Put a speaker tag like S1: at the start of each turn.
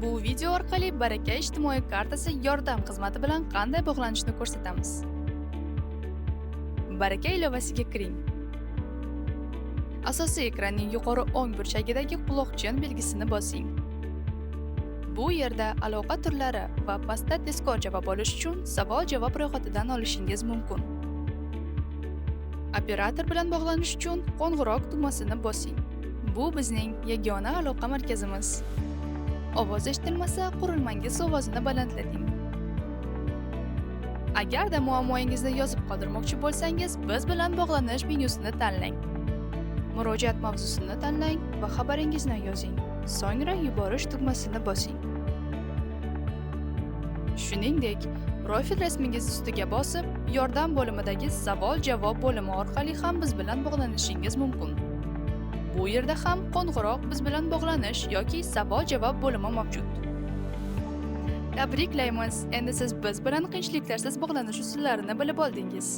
S1: Bu video orqali Baraka ijtimoiy kartasi yordam xizmati bilan qanday bog'lanishni ko'rsatamiz. Baraka ilovasiga kiring. Asosiy ekranning yuqori o'ng burchagidagi quloqchin belgisini bosing. Bu yerda aloqa turlari va pastda tezkor javob olish uchun savol-javob ro'yxatidan olishingiz mumkin. Operator bilan bog'lanish uchun qo'ng'iroq tugmasini bosing. Bu bizning yagona aloqa markazimiz. Ovoz eshitilmasa, qurilmangiz ovozini balandlating. Agarda muammoingizni yozib qoldirmoqchi bo'lsangiz, biz bilan bog'lanish menyusini tanlang. Murojaat mavzusini tanlang va xabaringizni yozing. So'ngra yuborish tugmasini bosing. Shuningdek, profil rasmingiz ustiga bosib, yordam bo'limidagi savol-javob bo'limi orqali ham biz bilan bog'lanishingiz mumkin. Bu yerda ham qo'ng'iroq, biz bilan bog'lanish yoki savol-javob bo'limi mavjud. Tabriklaymiz! Endi siz biz bilan qiyinchiliklarsiz bog'lanish usullarini bilib oldingiz.